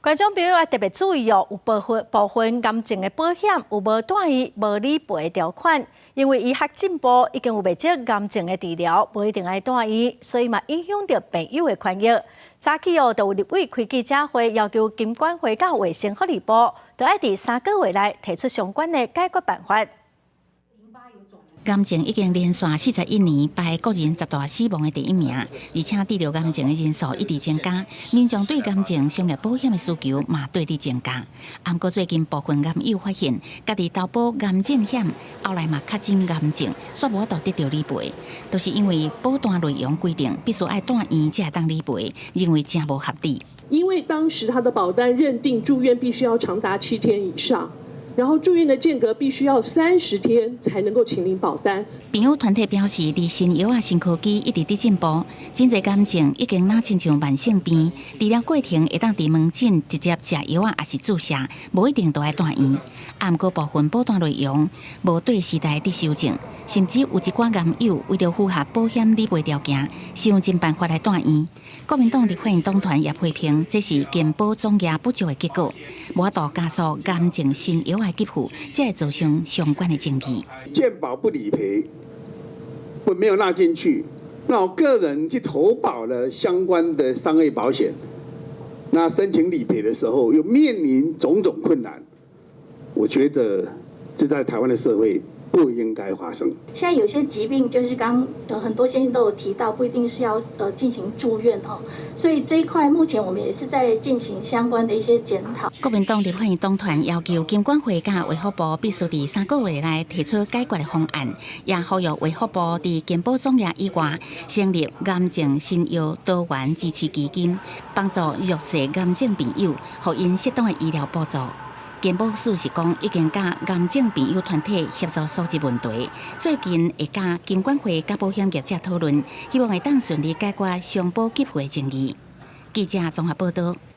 觀眾朋友要特別注意哦，有部分部分癌症的保險有無蹛院無理賠的條款，因為醫學進步，已經有袂少癌症的治療，無一定愛蹛院，所以嘛影響著病友的權益。早起哦，就有立委開記者會，要求金管會佮衛生福利部，著愛佇3個月內提出相關的解決辦法。癌症已經連續41年排國人十大死亡的第一名，而且得著癌症的人數一直增加，民眾對癌症商業保險的需求嘛綴佇增加。毋過最近部分癌友發現，家己投保癌症險，後來嘛確診癌症，煞無法度得著理賠，都是因為保單內容規定必須愛蹛院才會當理賠，認為誠無合理。因為當時他的保單認定住院必須要長達7天以上。然後住院的間隔必須要30天才能夠請領保單。病友團體表示，佇新藥仔新科技一直佇進步，真濟癌症已經若親像慢性病，治療過程會當佇門診直接食藥仔，抑是注射，無一定都愛蹛院。毋過部分保單內容無綴時代佇修正，甚至有一寡癌友為著符合保險理賠條件，想盡辦法來蹛院。國民黨立法院黨團也批評，這是健保總額不足的結果，無法度加速癌症新藥的給付，才會造成相關的爭議。健保不理賠，我沒有納進去，那我個人去投保了相關的商業保險，那申請理賠的時候又面臨種種困難，我覺得這在台灣的社會不應該發生。現在有些疾病就是剛很多先生都有提到，不一定是要進行住院哦，所以這一塊目前我們也是在進行相關的一些檢討。國民黨立法院黨團要求金管會佮衛福部必須佇3個月內提出解決的方案，也呼籲衛福部佇健保總額以外成立癌症新藥多元支持基金，幫助弱勢癌症病友，予𪜶適當的醫療補助。健保署是講已經佮癌症病友團體協助收集問題，最近會佮金管會佮保險業者討論，希望會當順利解決商保給付的爭議。記者綜合報道。